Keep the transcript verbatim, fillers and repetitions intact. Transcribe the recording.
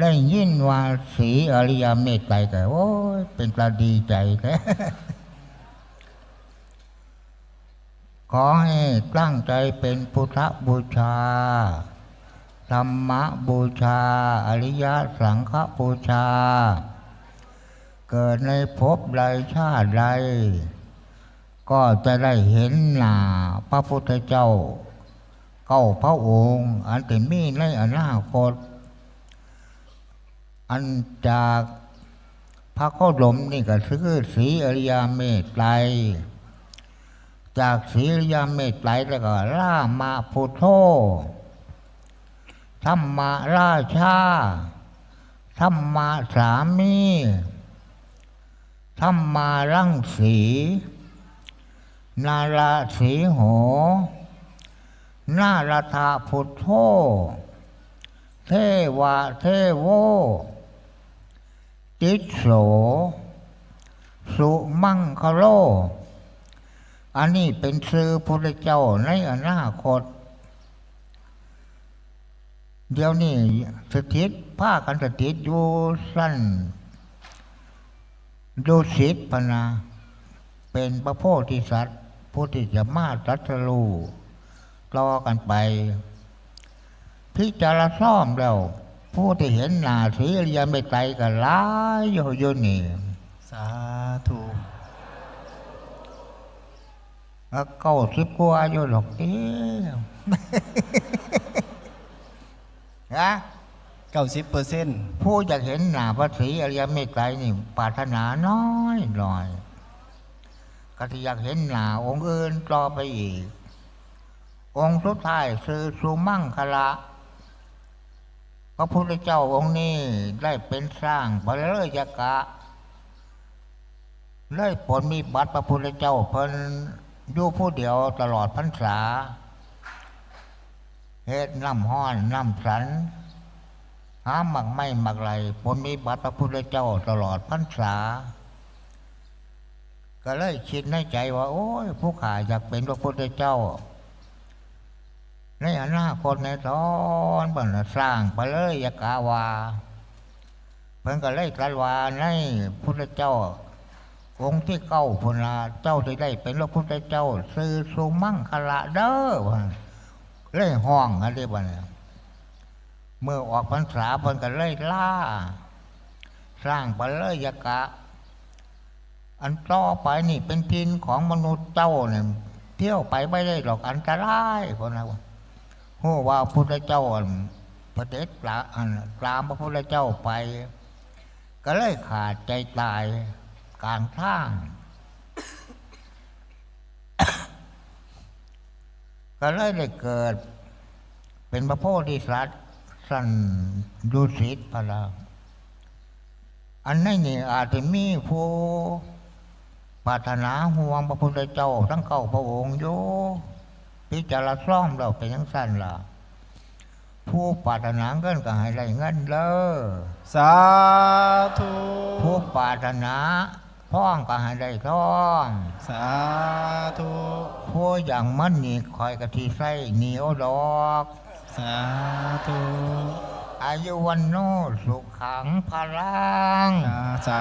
ได้ยินว่าสีอริยเมตไตรก็ โอ้ย เป็นตาดีใจแท้ ขอให้ตั้งใจเป็นพุทธบูชา ธรรมบูชา อริยสังฆบูชา เกิดในภพใดชาติใด ก็จะได้เห็นหน้าพระพุทธเจ้าเก้าพระองค์ อันจะมีในอนาคต อันจากพระโคดมนี่ก็คือสีอริยเมตไตร จากสีอริยเมตไตรแล้วก็รามาพุทโธ ธรรมราชา ธรรมสามี ธรรมารังสี นาราสีโห นารัตพุทโธ เทวะเทโว ติสโส สุมังคโล อันนี้เป็นชื่อพุทธเจ้าในอนาคต เดี๋ยวนี้สถิต พากันสถิตอยู่ชั้นดุสิตพะนะ เป็นพระโพธิสัตว์ ผู้ที่จะมาตรัสรู้ต่อกันไป พิจารณาซ่อมแล้ว ผู้ที่เห็นหน้าสีอริยเมตไตรก็หลายอยู่อยู่นี่ สาธุ เก้าสิบกว่าอยู่ดอกติ ฮะ เก้าสิบเปอร์เซ็นต์ ผู้อยากเห็นหน้าพระศรีอริยเมตไตรนี่ปรารถนาน้อยน้อย ก็สิอยากเห็นหน้าองค์อื่นต่อไปอีก องค์สุดท้ายชื่อสุมังคละ พระพุทธเจ้าองค์นี้ได้เป็นสร้างปริยากะ เลยปลดมีบัตรพระพุทธเจ้าเพิ่นอยู่ผู้เดียวตลอดพรรษา เฮ็ดน้ำฮ้อนน้ำสัน หาหมากไม้หมากไหล ปลดมีบัตรพระพุทธเจ้าตลอดพรรษา ก็เลยคิดในใจว่า โอ้ย ผู้ข้าอยากเป็นพระพุทธเจ้า ในอนาคตในตอนเพิ่นน่ะสร้างไปเลยยากะว่า เพิ่นก็เลยตรัสว่าในพุทธเจ้า องค์ที่เก้าพุ้นละ เจ้าที่ได้เป็นพระพุทธเจ้าชื่อสุมังคละเด้อว่า เลยฮ้องอันนี้บัดนี้ เมื่อออกพรรษาเพิ่นก็เลยลา สร้างไปเลยยากะ อันต่อไปนี่เป็นถิ่นของมนุษย์เจ้าเนี่ย เที่ยวไปไม่ได้หรอก อันตราย เพราะนะ ฮู้ว่าพุทธเจ้าอันเผด็จตา อันตามพระพุทธเจ้าไป ก็เลยขาดใจตายกลางทาง ก็เลยได้เกิดเป็นพระโพธิสัตว์ชั้นดุสิตพะนะ อันนี้นี่อาจจะมีผู้ปรารถนาห่วงพระพุทธเจ้าทั้งเก้าพระองค์อยู่ พิจารณาซ่อมแล้วเป็นจั่งซั่นล่ะ ผู้ปรารถนาเงินก็ให้ได้เงินเด้อ สาธุ ผู้ปรารถนาทองก็ให้ได้ทอง สาธุ ผู้อยากมันนี่ข้อยก็สิใส่หนี้เอาดอก สาธุ อายุวัณโณสุขังพลัง สา สา